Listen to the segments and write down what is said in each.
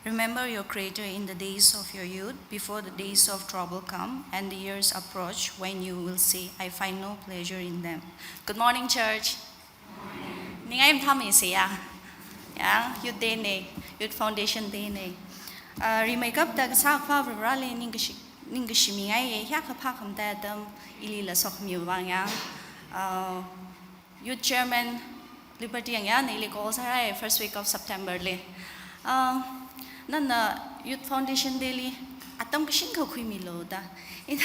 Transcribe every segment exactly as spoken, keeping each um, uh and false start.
Remember your Creator in the days of your youth, before the days of trouble come and the years approach when you will say, "I find no pleasure in them." Good morning, church. Ningai mathā mi se ya. Ya, Youth Day ne, Youth Foundation Day ne. Uh, rimeikapta kasā Akhava Vareli ningkashi, ningkashi mingai ye, hiyākha phākhamda atam ilila sokhamiwui vang ya. Uh, Youth Chairman Liberty Yangya, nali call sārai first week of September li. Uh, nana Youth Foundation Day li atam kashin khuimilu da. Ina,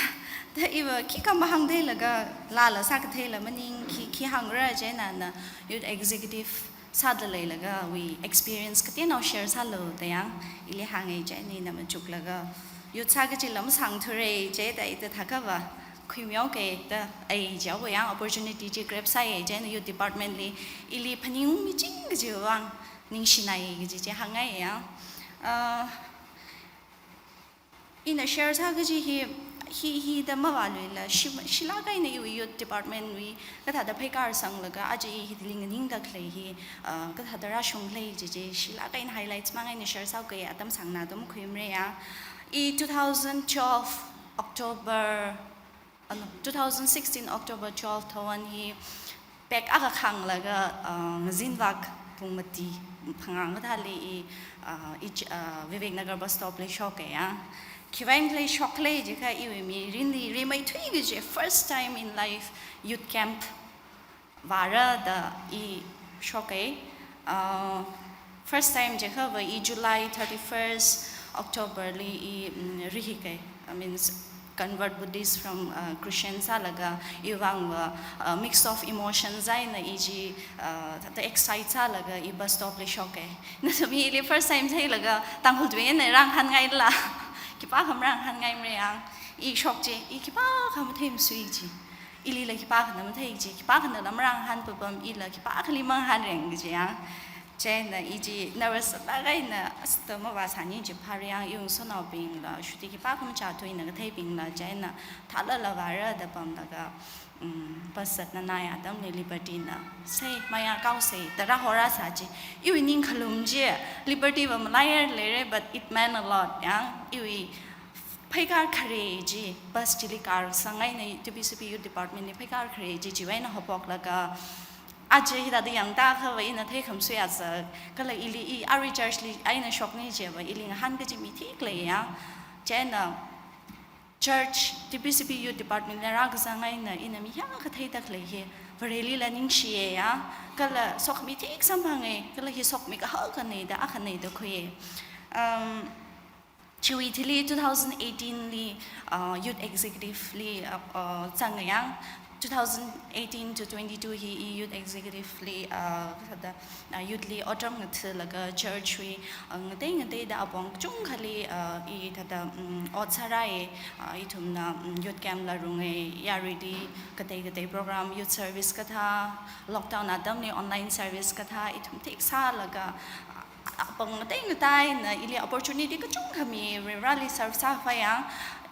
da iva khikha mahāngda laga lala sākatheila maning khi, khi hāngra chieina na Youth Executive sāda leilagawui experience kateonao share sālu da yang ili hānga chieina ina machuklaga youth sā kaji lam sāngthure chieina ita thākhava khuimihaoke da ai jihaowa yang opportunity chi grab sāya chieina youth department li ili phaningungmiching kajiwui vang ningshinai kaji chi hāngngai ya. Uh, ina share sā kaji hi, hi, hi da mavāluila, shi, shilāk eina iwui youth department wui kathāda pheikar sanglaga, aja i hili nganingda khalei hi, uh, kathāda rāshung khalei chi chi, shilāk eina highlights mang eina share sāuke atam sāngna atam khuimre ya. I two thousand twelve October, uh, no, two thousand sixteen October twelve thāwui hi pek akha khānglaga, uh, ngazinvak pung mati phangā ngathāli i, uh, i ch-, uh, Vivek Nagar bus stop li shoka ya. Khiwuivang khalei shok khalei jiakha iwui mirinli rimeithui kaji first time in life youth camp vāra da i shoka. Uh, first time jiakhava i July thirty-first October li i, mm, rihika. I mean, convert Buddhist from, uh, Christian sālaga iwui vangva, uh, mix of emotions eina i chi, uh, thāda excite sālaga i bus stop li shoka. Nathum ili first time theilaga Tangkhul tui eina rāngahānngaila. Khipākha marāngahānngaimara yang. I shok chi, i khipākha matheimasuiki. Ilila khipākhana matheiki, khipākhanala marāngahān papam, ila khipākhali mangahānreng kaji yang. Chieina i chi nervous sālāk eina, asta mavāsāni chi phāra yang, iwui ngasotnaobingla, shuti khipākha machāthuina katheibingla, chieina thālala vāra da pamlaga, mm, bus zatna nai atamli Liberty na, "Sei, maya kaosa," da rāhorasā chi. Iwui ningkhalum chi, Liberty va malayar leira, but it meant a lot, yang, iwui pheikar khare chi, bus chili karsang eina T B C B Youth Department li pheikar khare chi, chiwui eina haophoklaga, aja hithāda yangda akhava ina theikhamasuiya zak, kala ili i arui church li eina shokni chiva ili ngahān kaji mi thik leiya. Chieina church, T B C B Youth Department li rākazang eina ina mi hiyākha theida khalei hi, Varelila ningshiya, kala sokhami thik samphanga, kala hi sokhami kahak akhana da, akhana da khuiya. Um, chiwui thili two thousand eighteen li, uh, Youth Executive li, uh, uh, zanga yang, two thousand eighteen to twenty-two hi i Youth Executive li, uh, kathāda, uh, youth li otram ngatha̱laga church wui, uh, ngatei ngateida apong kachungkhali, uh, i thāda, um, ot sārai, uh, ithumna, um, youth camp la runga, yaruili katei katei program, youth service kathā, lockdown atamli online service kathā, ithum thik sālaga, uh, apong ngatei ngateina ili opportunity kachungkha mi Vareli serve sākhavai yang,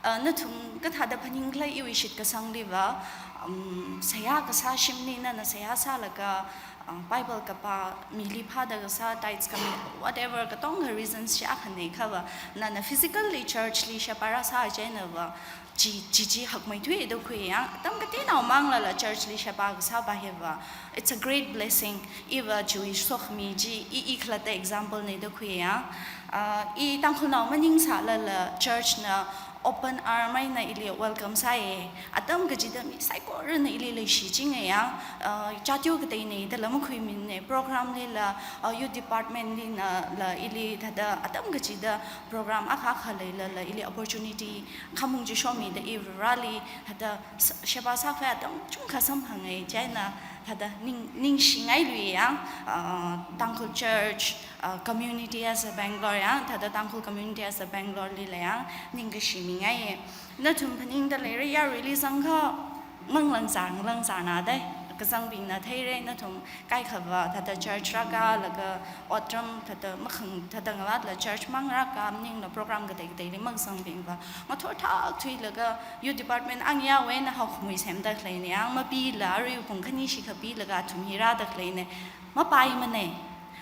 uh, nathum kathāda phaningkhala iwui shitkasangliva, um, seihā kasā shimli nana seihā sālaga, uh, Bible kapā, mili phāda kasā, tithes khami, whatever, katonga reasons chi akhana khava, nana physically church li sheba rāsā chieinava, chi, chi, chi hakmeithui da khuiya, atam kateonao manglala church li sheba kasā va hiva, it's a great blessing. Iva chiwui sokhami chi i, i khalatta example na da khuiya. Ah, i Tangkhulnao maningsālala church na open arm eina ili welcome sāya. Atam kachida mi saikorana ili leishichinga ya. Ah, jateo kateina dala makhuimina, program lila, ah, youth department linala ili thāda atam kachida program akha akha leilala ili opportunity khamung chi shomida i Vareli thāda s-, sheba sākhavai atam chungkha samphanga, chieina thāda ning, ningshingailuiya, uh, Tangkhul Church, uh, community as a Bangalore ya, thāda Tangkhul community as a Bangalore lila ya, ningkashi mingaiya. Nathum phaningda leira yaruili zangakha, ngalāng zang, ngalāng zangna dai, kazangbingna theira, nathum kaikhava thāda church rākalaga, otram thāda makhang thāda ngalatla church mang rāka maningla program katei kateili makazangbingva ngathor thak thuilaga youth department ang yawui eina haokhamui semda khaleina yang, mapila arui pung khani shikha pilaga athum hi rāda khaleina. Mapaimana.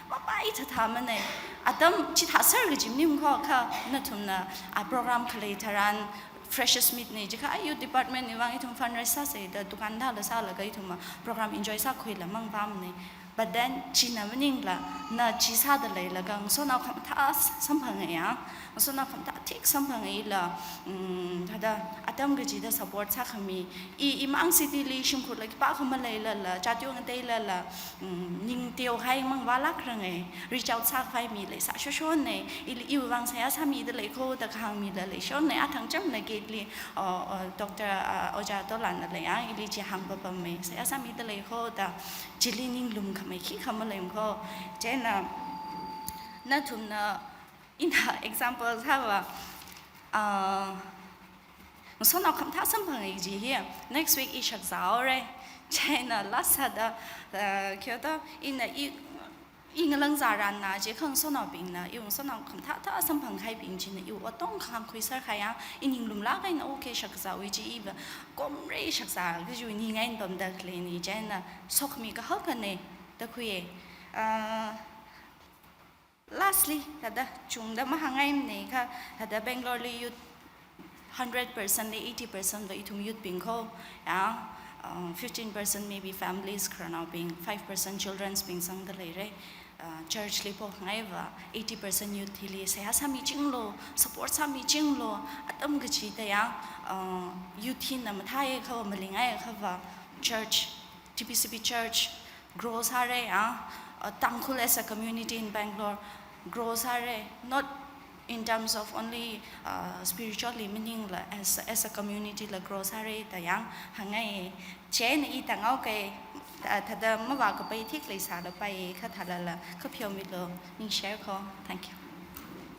Mapai thathamana. Atam chithāser kaji maningkho kha nathumna a program khalei tharan freshers meet nei jiakha a youth department wui vang ithum fundraise sāsei da dukan dala sālaga ithum program enjoy sākhuila mangpamnei. But then china maningla na chi sāda leilaga ngasotnao khamathā samphangei ya. Ngasotnao khamathā thik samphangeila, mm, thāda atam kachida support sākhami, i, imang city li shimkhurla khipākha maleilala, chatyo ngateilala, mm, ning teokahai mang vālākrangei, reach out sākhavai mi leisāshonshonnei, ili iwui vang seihā sāmida leikho da kahāng mila leishonnei, athang chamna gate li, uh, uh, Doctor, uh, Ojā Tolanna leiya, ili chi hāngpapammei, seihā sāmida leikho da, chili ninglum khamei khikha maleimkho. Chieina, nathumna, ina example sāva, uh, ngasotnao khamathā samphangei ji hi, next week i shakzāhaorei. Chieina last sāda, uh, kyoto, ina i, i ngalāng zāranna jiakha ngasotnaobingna, iwui ngasotnao khamathā thā samphanghaibing china iwui otong khangkhui sākahaiya, i ninglumlāk eina okay shakzāwui chi iva, komrei shakzā kajiwui ningai pamda khaleinei chieina sokmi kahak kanei da khuiye. Uh, Lastly, thāda chungda mahāngngaimnei kha, thāda Bangalore li youth hundred percent li eighty percent va ithum youth bingkho, ya, uh, fifteen percent maybe families khararnaobing, five percent childrens bing zangda leirei, uh, church li pokngaiva, eighty percent youth hili seihā sāmichinglu, support sāmichinglu, atam kachida ya, uh, youth hina mathāya khava, malingai khava, church, T B C B church, grow sārei, ah, uh, Tangkhul as a community in Bangalore, grow sārei, not in terms of only, uh, spiritually maningla, as, as a community la grow sārei da ya hāngngai. Chieina i tāngao kei, uh, thāda mavākapai thik leisālapai kha thālala, kha pheomilu, ningshirkho. Thank you.